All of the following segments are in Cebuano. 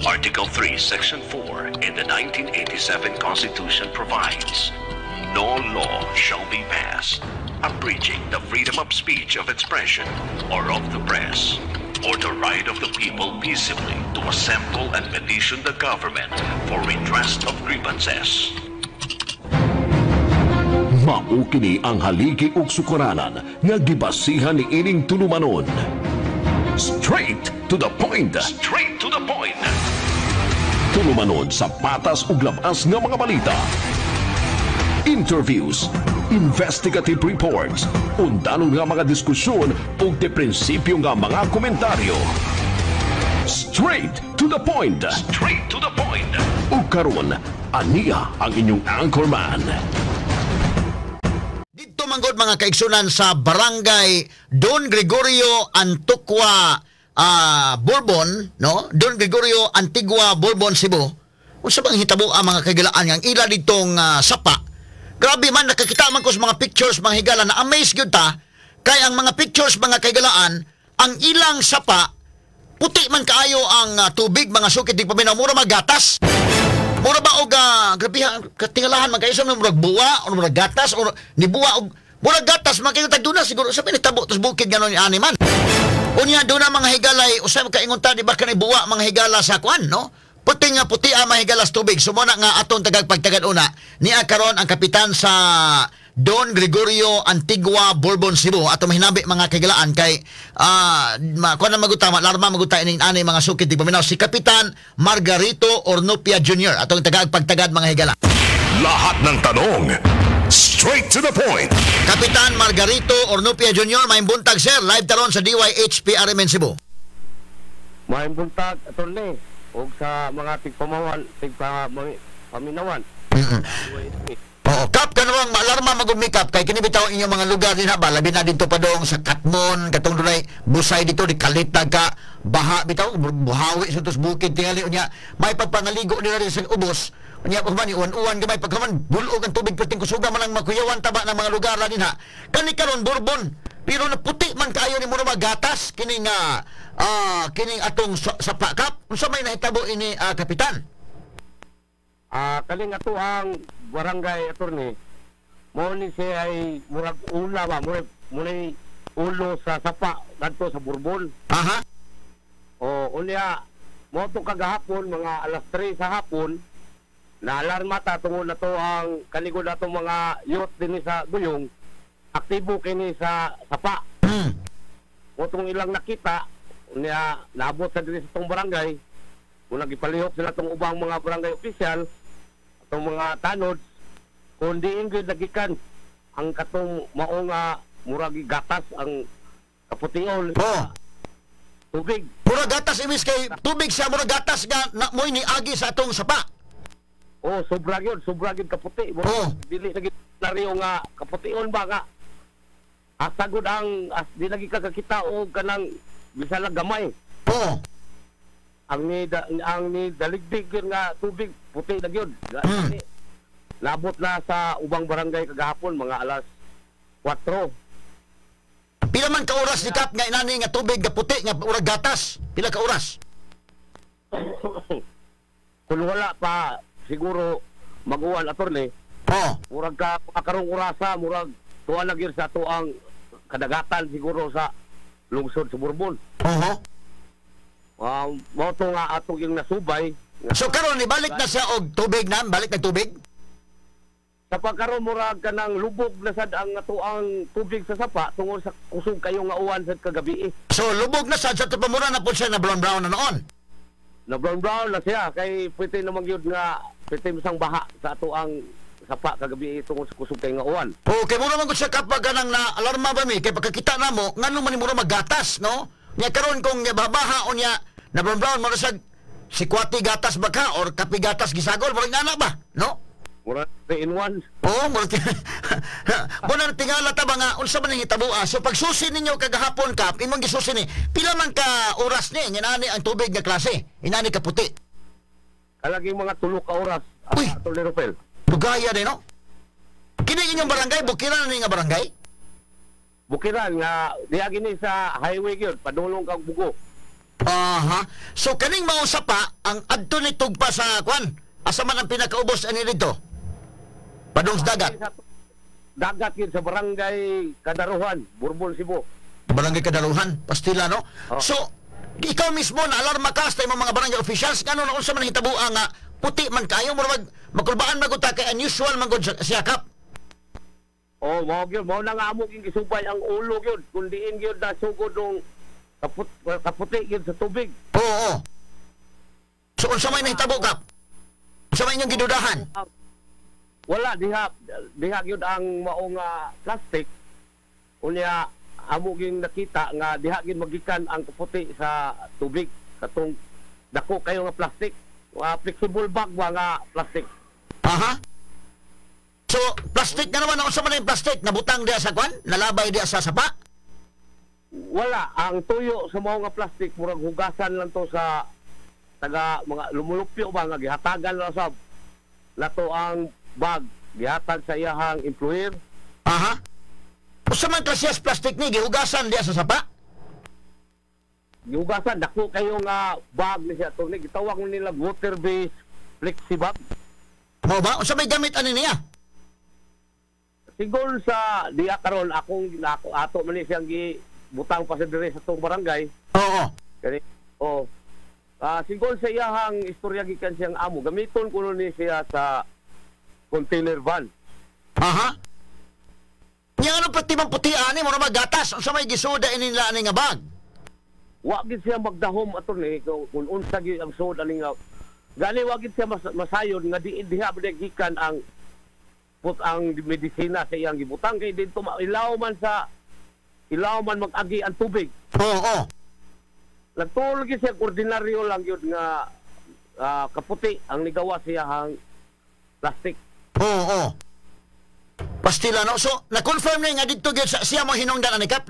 Article 3, Section 4 in the 1987 Constitution provides, "No law shall be passed abridging the freedom of speech, of expression, or of the press, or the right of the people peaceably to assemble and petition the government for redress of grievances." Mao kini ang haligi ug sukaranan nga gibasihan ni ining tulumanon. Straight to the point. Straight to the point. Tulumanon sa patas ug labas nga mga balita. Interviews, investigative reports, undanon nga mga diskusyon ug de prinsipyo nga mga komentaryo. Straight to the point. Straight to the point. Ug karon, aniya ang inyong anchorman. Dito manggod, mga kaigsunan, sa Barangay Don Gregorio Antigua, Bourbon, no? Don Gregorio Antigua, Bourbon, Cebu. Unsa bang hitabo ang mga kahigalaan nga ang ila ditong sapa? Grabe man, nakakita man ko sa mga pictures, mga higala, na amaze gyud ta kay ang mga pictures, mga kahigalaan, ang ilang sapa puti man kaayo ang tubig, mga sukit di paminaw, mura magatas. Mura ba og grabe ha, katingalahan man kayo sa murag buwa o murag gatas o nibuwa og murag gatas man kayo tagduna siguro sa pinitabo tos bukid ganon ni ani man. Unya doon na, mga higalay, usay makaingon ta, di ba kanay buwa, mga higala, sa kuan, no? Puti nga puti ang mga higala sa tubig. Sumuna nga atong tagagpagtagad una. Niya karon ang kapitan sa Don Gregorio Antigua, Bourbon, Cebu. Ato mahinabi, mga kahigalaan, kay kuan na maguta, larma maguta ining ani, mga sukit di paminaw, si Kapitan Margarito Ornopia Jr. Atong tagagpagtagad, mga higala. Lahat ng tanong, straight to the point. Kapitan Margarito Ornopia Jr., may buntag, sir. Live taron sa DYHP RMN Cebu. Maayong buntag, attorney, ug sa mga tigpamawan, tigpaminawan. Oo, Kap, kanang maalarma magumikap kay kini bitaw inyong mga lugar din ha ba, labi na dito pa dong sa Katmon, katong dunay busay dito di kalitag ka baha bitaw buhawi sa tos bukid tingali. Unya may pagpangaligo nila rin sa ubos. Unya pa man uwan-uwan gamay, pagkaman bulog ang tubig perting kusuga man ang makuyawan taba ng mga lugar la dinha. Kani karon Bourbon, pero naputi man kaayo ni mo gatas kining kining atong sapa, Kap. Unsa may nahitabo ini, kapitan? Kaling ato ang barangay, attorney, mo ni siya ay murag ula ba, murag munay ulo sa sapa kadto sa Bourbon. O unya mo to kagahapon mga alas 3 sa hapon na alarma ta tungod na to ang kaligod atong mga youth dinhi sa Duyong, aktibo kini sa sapa. Mo tong ilang nakita unya naabot sa dinhi sa tong barangay. Kung gipalihok sila tong ubang mga barangay official, atong mga tanod, kung diin gyud nagikan ang katong mao nga murag gatas ang kapution tubig. Murag gatas imis kay tubig siya murag gatas nga na mo'y niagi sa atong sapa. Oh, sobra gyud kaputi. Murag dili lagi nariyo nga kapution ba nga asagod ang as, di lagi ka kakita og kanang bisan lang gamay. Ang ni daligdig yun nga tubig puti na gyud. Nabot na sa ubang barangay kagahapon mga alas 4. Pila man ka oras ni, Kap, nga inani nga tubig nga puti nga murag gatas? Pila ka oras? Kung wala pa siguro mag-uwan, attorney, murag ka karong orasa murag tuwa na gyud sa tuang kadagatan siguro sa lungsod sa Bourbon. Mao to nga atong yung nasubay. So karon ibalik na siya og tubig na, balik na tubig? Sa pagkaron murag kanang lubog na sad ang atuang tubig sa sapa tungod sa kusog kayo nga uwan sad kagabi. So lubog na sad sa tupamura na po siya na brown brown na noon. Na brown brown na siya kay pwede naman gyud nga pwede masang baha sa atuang sapa kagabi tungod sa kusog kayo nga uwan. Okay, mura man gud siya kapag kanang na alarma ba mi kay pagkakita namo ngano man ni mura maggatas, no? Nya karon kung babaha o nya na brown brown mura sa sikwati gatas ba ka or kape gatas gisagol, murag nana ba, no? Mura 3 in 1. Oo, mura mo na tingala ta ba nga unsa man ning hitabo ah. So pagsusi ninyo kagahapon, Kap, imong gisusi ni pila man ka oras ni inani ang tubig nga klase, inani ka puti? Kalaging mga 3 ka oras. Uy! Atty. Rufel. Dugaya din, no? Kini inyong barangay, bukiran na ni nga barangay? Bukiran nga diya gini sa highway gyud padulong kag Bugo. Aha. So kaning mao sapa ang adto ni tugpa sa kwan. Asa man ang pinakaubos ani dito? Padung sa dagat. Dagat yun sa Barangay Kadaruhan, Borbon, Cebu. Barangay Kadaruhan, pastila, no? Oh. So ikaw mismo na alarma ka sa imong mga barangay officials ngano na unsa man hitabo nga puti man kayo, murag makulbaan man gud ta kay unusual man gud siya, Kap. Oh, mao gyud, mao na nga amo ging gisubay ang ulo gyud kun diin gyud na sugod nung kaputi gyud sa tubig. Oo. So unsa may nahitabo, Kap? Unsa may inyong gidudahan? Wala diha diha gyud ang maong plastic. Unya amo ging nakita nga diha gyud magikan ang kaputi sa tubig katong dako kayo nga plastic, flexible bag ba nga plastic. Aha. So plastic na naman, unsa man yung plastic nabutang diha sa kwan, nalabay diha sa sapa? Wala, ang tuyo sa mao nga plastic murag hugasan lang to sa taga mga lumulupyo ba nga gihatagan lang sab nato ang bag, gihatag sa iyahang employer. Aha. Unsa man klasehas plastic ni gihugasan diha sa sapa? Gihugasan, dako kayo nga bag ni siya to ni gitawag nila water based flexi bag. Mao ba? Unsa may gamit ani niya? Siguro sa diya karon akong ako ato man ni siyang gibutang pa sa dire sa tong barangay. Oo. Kani oh. Siguro sa iyahang istorya gikan siyang amo, gamiton kuno ni siya sa container van. Aha. Nya ano pati man puti ani mo magatas, unsa may gisuda ini nila ani nga bag? Wa gid siya magdahom, attorney, kung unsa gyud ang sud ani nga gani wa gid siya masayon nga diin diha ba gikan ang put ang medisina sa iyang gibutang kay didto ilaw man mag-agi ang tubig. Oo. Nagtuol gyud siya ordinaryo lang gyud nga kaputi ang nigawa siya ang plastic. Oo. Pastila, no. So na-confirm na nga didto gyud siya mo hinungdan ani, Kap,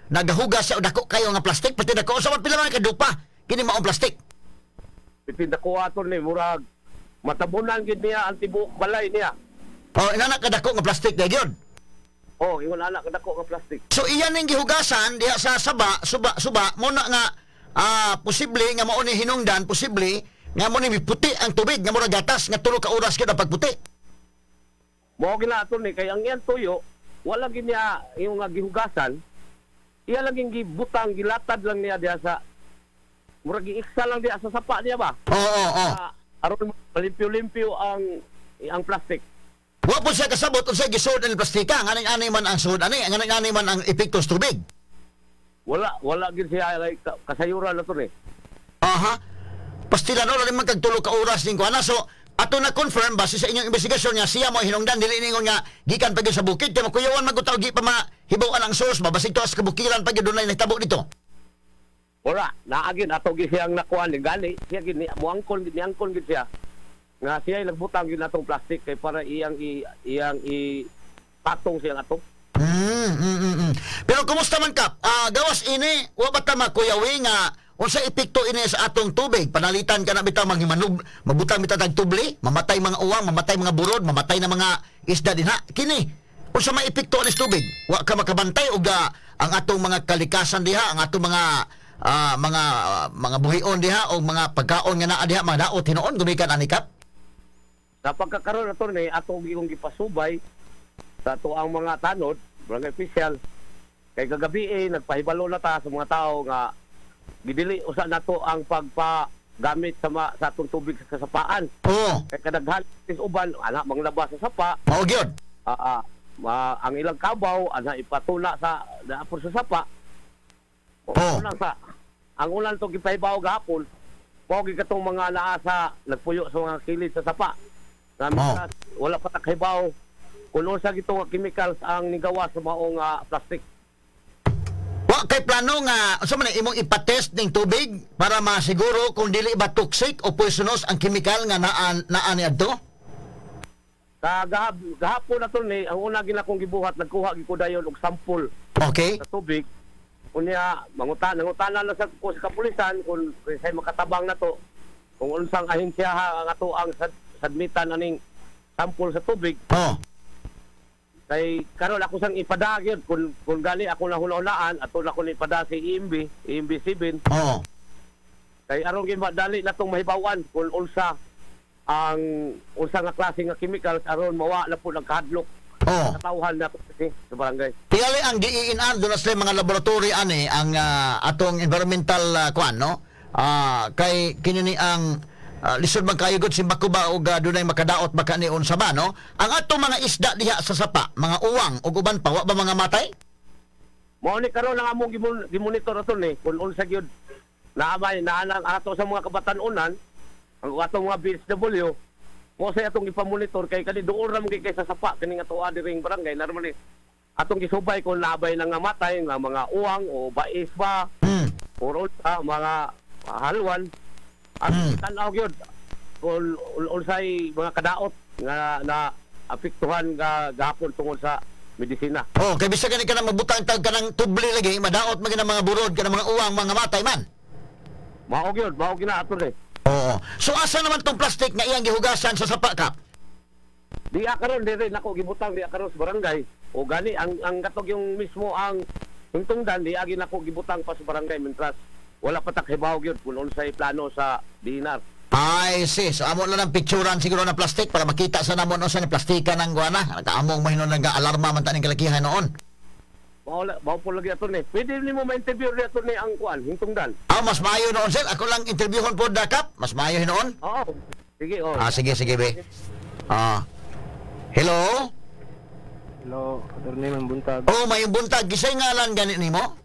naghugas siya og dako kayo nga plastic, pati dako sa pila man kadupa kini maong plastic. Pitin dako, attorney, murag matabunan gyud niya ang tibuok balay niya. Oh, inana kadako nga plastic na gyud. Oh, ingon ana kadako nga plastic. So iyan ning gihugasan diha sa saba, suba suba mo na nga posible nga mao ni hinungdan, posible nga mo ni miputi ang tubig nga murag gatas nga tulo ka oras gyud ang pagputi. Mao gina, attorney, kay ang iyang tuyo wala gid niya yung nga gihugasan. Iya lang ging gibutang, gilatad lang niya diha sa murag giiksa lang diha sa sapa niya ba. Oo. Aron malimpyo-limpyo ang plastic. Wa po siya kasabot unsay gisuod ang plastika, nganing ani man ang suod ani, nganing ani man ang epekto sa tubig. Wala gid siya like, kasayuran na to ni. Aha. Pastila, no, lalim man kag tulo ka oras ning kuana. So ato na confirm base sa inyong investigasyon nga siya mo hinungdan, dili ningon nga gikan pa gyud sa bukid kay makuyawan man gud ta og gi pa mahibaw-an ang source, babasig to sa kabukiran pa gyud dunay nahitabo dito. Wala, naagin ato gid siyang nakuan ni gani, siya gid ni muangkon gid niangkon gid siya. Nga siya ay nagbutang gid natong plastic kay para iyang i patong siyang ato. Pero kumusta man, Kap? Gawas ini, wa ba ta makuyawi nga unsa epekto ini sa atong tubig? Panalitan ka na bitaw maghimanub, mabutang bitaw tag tubli, mamatay mga uwang, mamatay mga burod, mamatay na mga isda dinha. Kini, unsa may epekto ani sa tubig? Wa ka makabantay og ang atong mga kalikasan diha, ang atong mga buhion diha o mga pagkaon nga naa diha, mga daot hinuon gumikan ani, Kap? Sa pagkakaroon, attorney, atong giyong gipasubay sa ato ang mga tanod, barangay official, kay kagabi nagpahibalo na ta sa mga tao nga gidili usa nato ang pagpagamit sa atong tubig sa kasapaan. Oo. Kay kadaghan is uban ana manglaba sa sapa. Mao gyud. Ang ilang kabaw ana ipatula sa daapon sa sapa. Oo. Ang ulan to gipahibaw gahapon, mao gyud katong mga naa sa nagpuyo sa mga kilid sa sapa. Oh. Wala pa nakahibaw kung unsa gito nga chemicals ang nigawa sa maong plastic. Wa kay plano nga unsa man imong ipatest ning tubig para masiguro kung dili ba toxic o poisonous ang chemical nga naa ni adto? Gahapon na ni ang una ginakong gibuhat, nagkuha gid ko dayon og sample. Okay. Sa tubig. Unya mangutana lang sa ko sa kapulisan kung say makatabang nato kung unsang ahensya ang ato ang submitan aning sample sa tubig. Oh. Kay karon ako sang ipada gyud kung gani ako nahuna-hunaan ato na ko ni ipada si EMB, EMB 7. Oh. Kay aron gyud madali na tong mahibaw-an kung unsa ang unsa nga klase nga chemicals aron mawa na po nagkahadlok katawhan na kasi sa barangay. Tingali ang DENR doon na sila mga laboratory ani ang atong environmental kuan, no? Kay kini ni ang lisod man kayo gud simbako ba og dunay makadaot baka ni unsa ba, no? Ang atong mga isda diha sa sapa, mga uwang ug uban pa, wa ba mga matay? Mao ni karon ang among gimonitor ato ni kung unsa gyud naamay naanang ato sa mga kabatan-unan ang atong mga BSW mo sa atong ipamonitor kay kani duol ra man kay sa sapa kining ato diring barangay normally atong gisubay kung naabay na nga matay nga mga uwang o bais ba or mga halwan at tan-aw gyud kung unsay mga kadaot nga na apektuhan nga gahapon tungod sa medisina. Oh, kay bisag gani ka na magbutang tag kanang tubli lagi madaot man gyud ang mga burod kanang mga uwang mga matay man. Mao gyud, mao gyud na ato ni. Oo. So asa naman tong plastic nga iyang gihugasan sa sapa, Kap? Diya karon dire nako gibutang diya karon sa barangay. O gani ang katog yung mismo ang hingtungdan diya gyud nako gibutang pa sa barangay mentras wala pa ta kahibaw gyud kung unsay plano sa DENR. Ay, sis, so, amo lang ang picturean siguro ng plastic para makita sa namon unsa ni plastika ng guana. Nakaamong mahinon nag-alarma man ta ning kalakihan noon. Mao po lagi ato ni. Pwede nimo ma-interview ri ato ni ang kuan hingtungdan. Ah, mas maayo noon, sir. Ako lang interviewon po da, Kap. Mas maayo hinoon. Oo. Sige, oh. Ah, sige, sige, be. Ah. Hello? Hello, Attorney, may buntag. Oh, may buntag. Gisay ngalan gani nimo?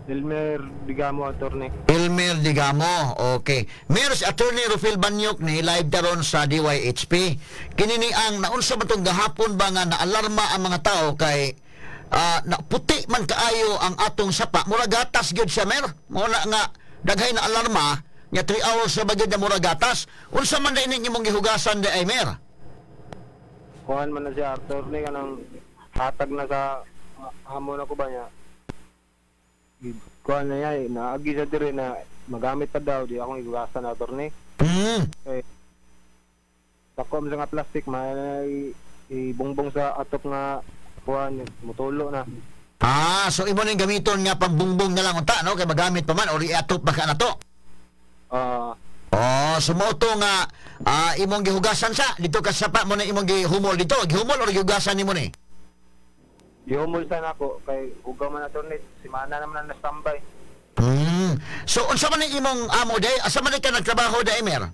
Elmer Digamo, Attorney. Elmer Digamo. Okay. Mer si Attorney Rufil Banyok ni live daron sa DYHP. Kini ni ang naunsa ba tong gahapon ba nga naalarma ang mga tao kay na puti man kaayo ang atong sapa. Mura gatas gyud siya, mer. Mao na nga daghay na alarma nya 3 hours sa bagay na mura gatas. Unsa man day ninyo mong gihugasan di ay, mer? Kuhan man na siya, Attorney, kanang hatag na sa hamon ako ba niya. Kuhan na niya, naagi sa dire na magamit pa daw, di akong igugasan, Attorney. Eh, takom sa nga plastic, may ibungbong sa atop nga kuhan, mutulo na. Ah, so imo ning gamiton nga pangbungbong na lang unta, no? Kay magamit pa man or iatop ba ka na to? Oh, so mo to nga imong gihugasan sa dito ka sapa mo na imong gihumol dito, gihumol or gihugasan nimo ni? Gihumol sa nako kay hugaw man Attorney, simana naman na standby. So unsa man ni imong amo day? Asa man ka nagtrabaho day, Mer?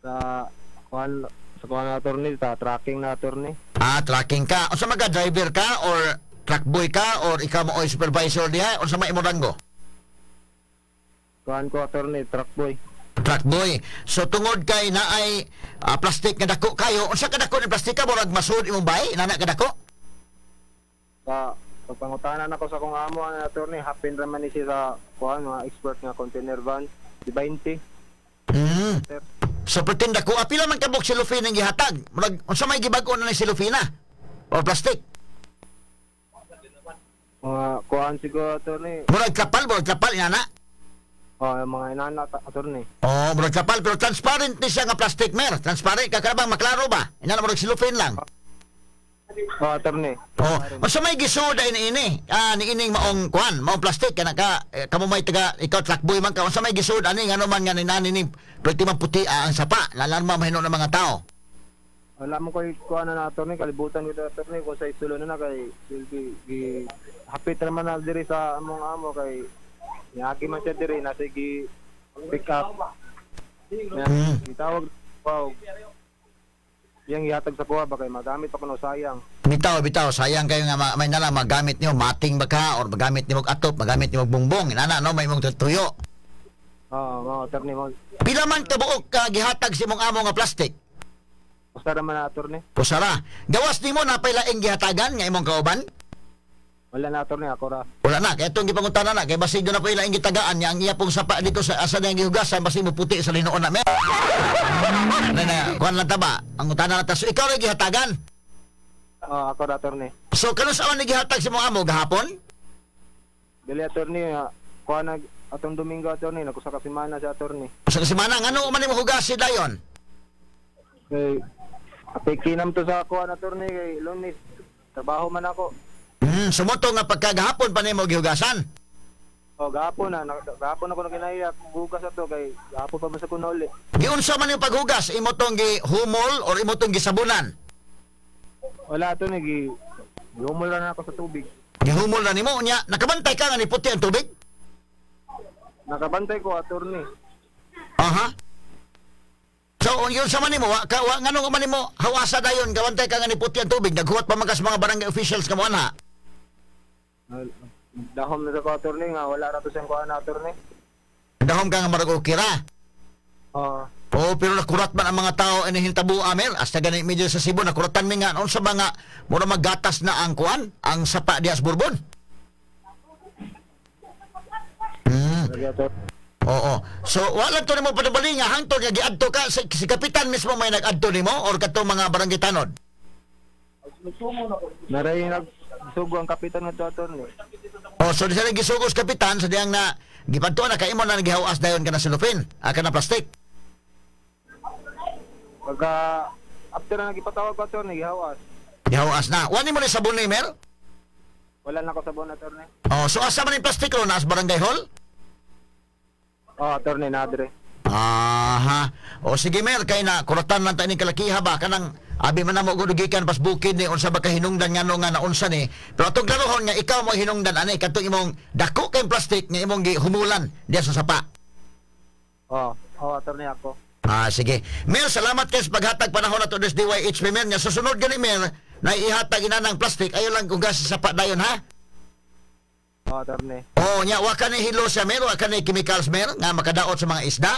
Sa kuan Attorney, sa tracking na, Attorney. Ah, tracking ka. Unsa man ka, driver ka or truck boy ka or ikaw mo oy supervisor diha? Unsa man imong ranggo? Kuan ko, Attorney, truck boy. Truck boy. So tungod kay naay plastic nga dako kayo, unsa ka dako ni plastika murag masud imong bahay? Nana ka dako? Sa pagpangutanan ako sa kong amo ang Attorney, hapin ra man ni siya sa kuan mga expert nga container van, di 20. So pretend dako, pila man kabuk si Lufina ang gihatag? Murag unsa may gibag-o na ni si Lufina? O plastic? Mga kuan siguro, Attorney. Murag kapal inana. Oh, mga inana, Attorney. Oh, murag kapal pero transparent ni siya nga plastic, mer. Transparent ka bang maklaro ba? Inana murag silufin lang. Oh, Attorney. Oh, unsa may gisuod ay niini? Ah, niining maong kuan, maong plastic kana ka kamo may taga ikaw truck boy man ka. Unsa may gisuod ani ngano man nga ninani ni pwede man puti ang sapa, lalarma mahino ng mga tao. Wala mo koy kuan na, Attorney, kalibutan ko, Attorney, kung sa isulo na kay silbi gi hapit ra man na diri sa among amo kay niagi man siya diri na sige pick up. Gitawag wow. Yang ihatag sa kuha ba kay magamit pa kuno sayang. Bitaw sayang kayo nga may nala magamit niyo mating ba ka or magamit nimo atop, magamit nimo bungbong, inana no may imong tuyo. Oo, mao Attorney mo. Pila man kabuok ka gihatag sa imong amo nga plastic? Usara man na, Attorney. Pusara. Gawas nimo napay laing gihatagan nga imong kauban? Wala na, Attorney, ako ra. Wala na, kay itong gipangutana na kay basig na po ilaing gitagaan niya ang iya pong sapa dito sa asa niyang gihugasan basig mo puti sa linuon na. Na na, kuan lang ta ba? Ang utana na ta. So ikaw ra gihatagan? Oo, ako ra, Attorney. So kanus awan ni gihatag sa imong amo gahapon? Dili, Attorney, kuan na atong Domingo, Attorney, nakusa ka semana si Attorney. Usa ka semana ngano man nimo hugasi dayon? Kay apekinam to sa kuan, Attorney, kay Lunes trabaho man ako. Sumoto nga pagkagahapon pa nimo gihugasan. Oh, gahapon na, gahapon ako na kinaiya hugas ato kay gahapon pa man sa kuno uli. Giunsa man yung paghugas, imo tong gihumol or imo tong gisabunan? Wala ato ni gi gihumol na ako sa tubig. Gihumol na nimo nya, nakabantay ka nga ni puti ang tubig? Nakabantay ko, attorney. Aha. So yun sa man nimo, wa ka wa ngano man nimo hawasa dayon gawantay ka nga ni puti ang tubig, naghuwat pa man ka sa mga barangay officials kamo ana. Dahom na sa ko, attorney, nga wala ra to siyang kuan, attorney. Dahom ka nga marag okay ra. Oo. Oo, pero nakurat man ang mga tao ini hintabo amer hasta gani medyo sa Cebu nakuratan mi nga unsa ba nga mura maggatas na ang kuan ang sapa dias Bourbon. Oo. So wala to nimo padubali nga hangtod nga giadto ka si kapitan mismo may nag-adto nimo or katong mga barangay tanod. Naray nagsugo ang kapitan nga to, attorney. Oh, so di siya gisugos kapitan sa diyang na gipadto na kay imo na gihawas dayon ka na cellophane, ka na plastic. Pagka after na nagipatawag ko, attorney, gihawas. Gihawas na. Wani mo ni sabon ni Mer? Wala na ko sabon, attorney. Oh, so asa man yung plastic ron nas barangay hall? Oh, attorney, nadre. Aha. O sige Mer, kay na kuratan lang tayo ni kalakiha ba kanang abi man namo gud gikan pas bukid ni unsa ba kahinungdan ngano nga naunsa ni. Pero atong klarohon nga ikaw mo hinungdan ani kadtong imong dako kay plastic nga imong gihumulan diya sa sapa. Oh, oh, attorney ako. Ah, sige. Mer, salamat kay sa paghatag panahon nato des DYHP Mer. Nga susunod gani Mer, na ihatag ina ng plastic ayo lang hugas sa sapa dayon ha. Oh, attorney. Oh, nya wa ka ni hilo siya Mer, wa ka ni chemicals Mer nga makadaot sa mga isda.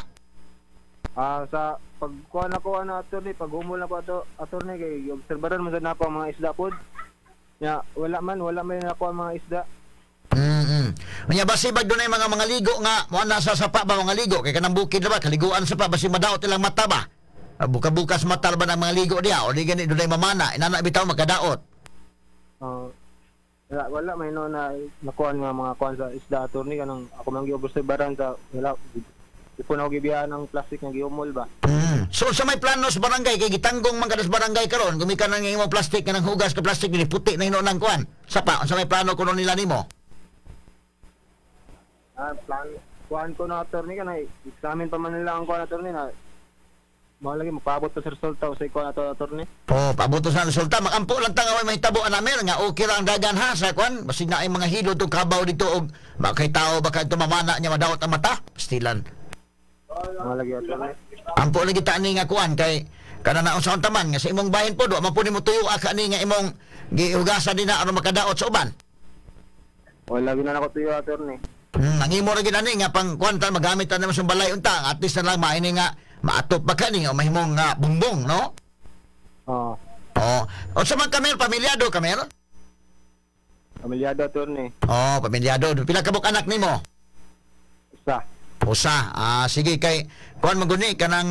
Ah, sa pagkuha na ko ano, attorney, pag humol na ko ato, attorney, kay obserbaran mo sa nako ang mga isda pod. Nya, wala man nako ang mga isda. Nya basi bag dunay mga ligo nga mo na sa sapa ba mga ligo kay kanang bukid na ba kaliguan sa pa basi madaot ilang mata ba. Buka-bukas mata ba ng mga ligo diha o di gani dunay mamana inana bitaw makadaot. Oh, wala may no na nakuan nga mga kuan sa isda, attorney, kanang ako man giobserbaran sa wala di po na ako gibiyaan ng plastic nga gihumol ba. So sa may plano sa barangay kay gitanggong man kada sa barangay karon gumikan ang imong plastic nga nang hugas ka plastic ni puti na hinuon ang kuan. Sapa unsa may plano kuno nila nimo? Ah, plan kuan ko na, attorney, kanay examine pa man nila ang kuan, attorney, na mao lagi magpaabot pa sa resulta sa kuan ato, attorney. Oh, paabot sa resulta makampo lang ta nga way mahitabo ana mer nga okay ra ang dagan ha sa kuan basig na ay mga hilo tong kabaw dito og makay tao baka ito mamana niya madaot ang mata. Pastilan. Mao lagi, attorney. Ampo lagi ta ani nga kuan kay kana na unsa taman nga sa imong bahin po do man po nimo tuyo ka ani nga imong gihugasan dinha aron makadaot sa uban. Wala gid na nako tuyo, attorney. Ang imo ra gid ani nga pang kuan ta magamit ta nimo sa balay unta at least na lang maini nga maatop pa kani nga mahimong nga bumbong no. Oo. Oh. Unsa man ka Mer, pamilyado ka Mer? Pamilyado, attorney. Oh, pamilyado. Pila ka buok anak nimo? Usa. Usa. Ah, sige kay kuan man guni kanang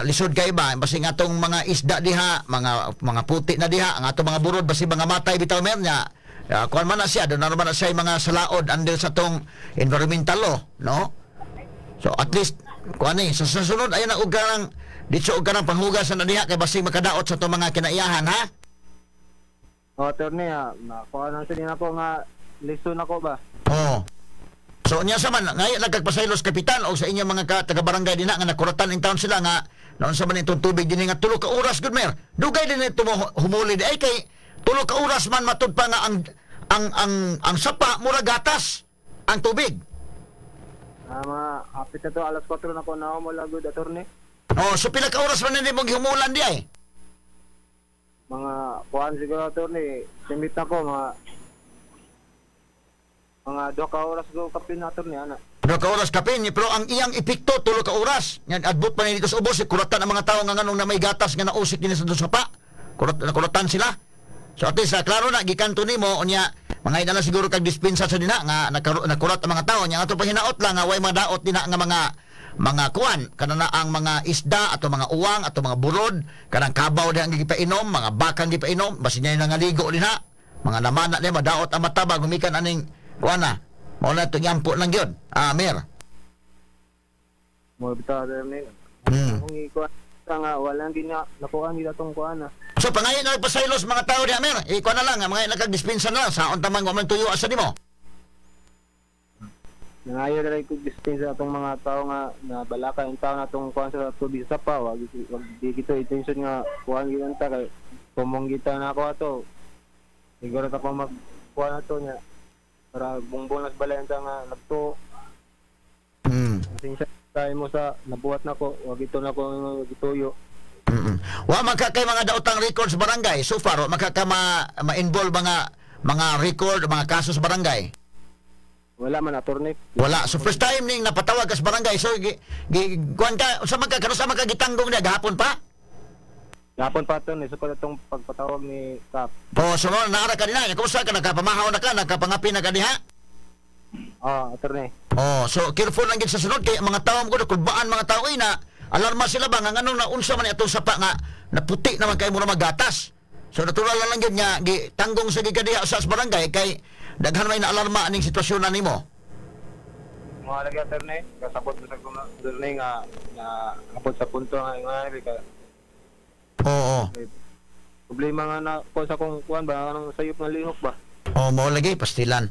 lisod kay ba basi nga atong mga isda diha, mga puti na diha, ang atong mga burod basi mga matay bitaw mer nya. Kuan man na siya, doon na naman na siya mga salaod under sa tong environmental law, no? So at least kuan ni sa susunod ayon na og kanang ditso og kanang panghugas na diha kay basi makadaot sa tong mga kinaiyahan ha. Oh, attorney, ha, nakuha nang sila nako nga lisod nako ba. Oh. So nya sa man ngayon nagkagpasaylos kapitan o sa inyong mga taga-barangay dinha nga nakuratan in town sila nga naon sa man itong tubig dinhi nga tulo ka oras gud mer. Dugay din ito mo humuli di ay kay tulo ka oras man matud pa nga ang sapa mura gatas ang tubig. Ah, mga hapit na to alas 4 na ko na mo lagod, attorney. Oh, so pila ka oras man nimo gihumulan di ay? Mga kuan siguro, attorney, simit na ko mga 2 ka oras go kapin na, attorney, ana. 2 ka oras kapin, pero ang iyang epekto tulo ka oras. Yan adbot pa ni dito sa ubos, kuratan ang mga tawo nga nganong na may gatas nga nausik dinhi sa sapa. Kuratan sila. So at least klaro na gikanto nimo unya mga ina na siguro kag dispensa sa dinha nga nakurat ang mga tawo nya ato pahinaot lang nga way madaot dinha nga mga kuan kana na ang mga isda ato mga uwang ato mga burod kanang kabaw diha ang gipainom, mga bakang gipainom basin niya nangaligo dinha mga namana niya madaot ang mata ba gumikan aning kuan na mao na itong yampo lang gyud. Ah, Mer. Mo bitaw attorney. Kung ikuan nga walang gina nakuan gid atong kuan na. So pangayon na nagpasaylos mga tao diha Mer. Ikuan na lang mga nagdispensa na lang sa unta man wa man tuyo asa nimo. Nangayo na rin ko dispensa sa atong mga tao nga nabalaka yung tao na atong kuhan sa tubig sa sapa. Wag di kito intention nga kuhan gyud ta kay kumong kita na ako ato. Siguro ta pa magkuhan ato niya para bungbong nas balay ta nga nagtuo. Pasensya tayo mo sa nabuhat nako, wag ito na ko gituyo. Wa man ka kay mga daotang records barangay so far, wa man ka ma-involve mga record, mga kaso sa barangay. Wala man, attorney. Wala. So first time ning napatawag ka sa barangay. So kuan ka sa man ka karon sa man ka gitanggong niya gahapon pa? Gahapon pa, attorney, so pa atong pagpatawag ni Kap. Oh, so naara ka dinha. Kumusta ka, nakapamahaw na ka, nakapangapin na ka diha? Oh, attorney. Oh, so careful lang gid sa sunod kay mga tao mo kulbaan mga tao ay na alarma sila ba nga nganong naunsa man atong sapa nga naputi naman kay mura magatas. So natural lang gyud nga gitanggong sa gikadiha sa barangay kay daghan may naalarma aning sitwasyon na nimo. Mga lagi, attorney, kasabot mo sa attorney nga na abot sa punto nga nga ka. Oo. Problema nga na ko sa kung kuan ba anong sayop nga lihok ba. Oh, mo lagi pastilan.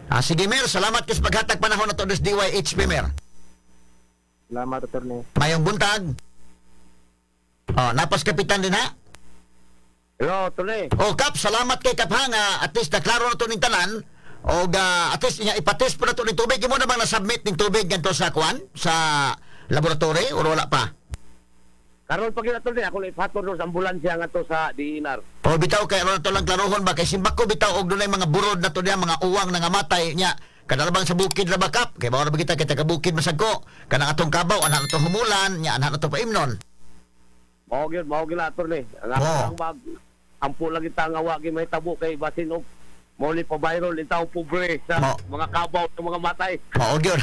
Ah, sige Mer, salamat kay sa paghatag panahon na to des DYHP Mer. Salamat, attorney. Mayong buntag. Oh, napas kapitan din ha. Hello, attorney. Oh, Kap, salamat kay Kap ha nga at least naklaro na to ning tanan. Og at least nga ipatest po na to ning tubig. Imo na bang na-submit ning tubig ganto sa kuan sa laboratory or wala pa? Karon pag attorney, ako na ipatod sa ambulansya nga to sa DNR. O bitaw kay aron to lang klarohon ba kay simbako bitaw og dunay mga burod na to diya, mga uwang nga matay nya kanang sa bukid ra ba Kap? Kay bawra ba kita kay taga bukid masag ko kanang atong kabaw anak na to humulan nya anak na to paimnon. Mao gyud na attorney. Ang akong bag ampo lang kita nga wa gyud mahitabo kay basin og mao ni pa viral in tao pobre sa mga kabaw sa mga matay. Mao gyud.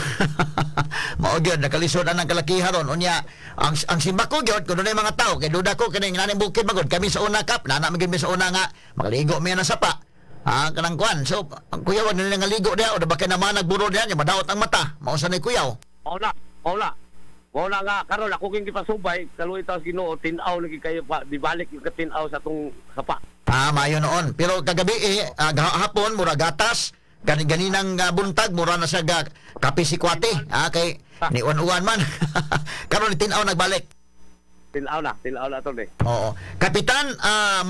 Mao gyud nakalisod ang kalakiha ron unya ang simbako gyud kun dunay mga tawo kay duda ko kini nganing bukid magod kami sa una Kap nana magid mi sa una nga makaligo mi na sapa. Ah, kanang kuan. So ang kuyaw nila nga ligo diha o da ba kay naman nagburo diha nya madaot ang mata. Mao sa ni kuyaw. Mao na. Mao na nga karon ako king gipasubay kaluoy taos Ginoo tin-aw lagi kayo pa dibalik yung katin-aw sa atong sapa. Ah, maayo noon. Pero kagabi hapon mura gatas, ganinang buntag mura na siya kape sikwate. Ah, kay ni uwan-uwan man. Karon tin-aw nagbalik. Tin-aw na attorney. Oo. Kapitan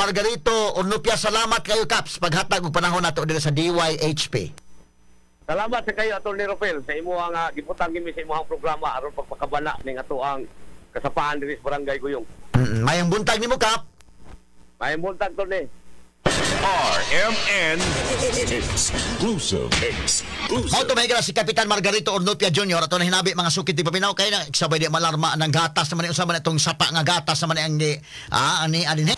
Margarito Ornopia, salamat kayo Kaps paghatag og panahon nato diri sa DYHP. Salamat sa kayo Attorney Rofel sa imuhang giputang gimi sa imuhang programa aron pagpakabana ning atoang kasapaan diri sa Barangay Guyong. Mayong buntag nimo Kap. Mayong buntag attorney. RMN Exclusive. Exclusive. Mao to mahigala si Kapitan Margarito Ornopia Jr. ato na hinabi mga sukit di paminaw kay na sabay di malarma ng gatas naman unsa man itong sapa nga gatas naman ang di ani ani.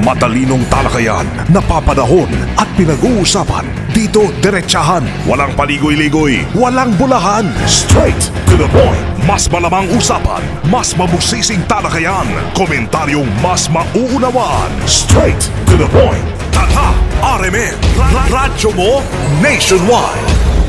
Matalinong talakayan, napapanahon at pinag-uusapan. Dito diretsahan, walang paligoy-ligoy, walang bulahan. Straight to the point. Mas malamang usapan, mas mabusising talakayan, komentaryong mas mauunawaan. Straight to the point. Tata RMN, Radyo mo nationwide.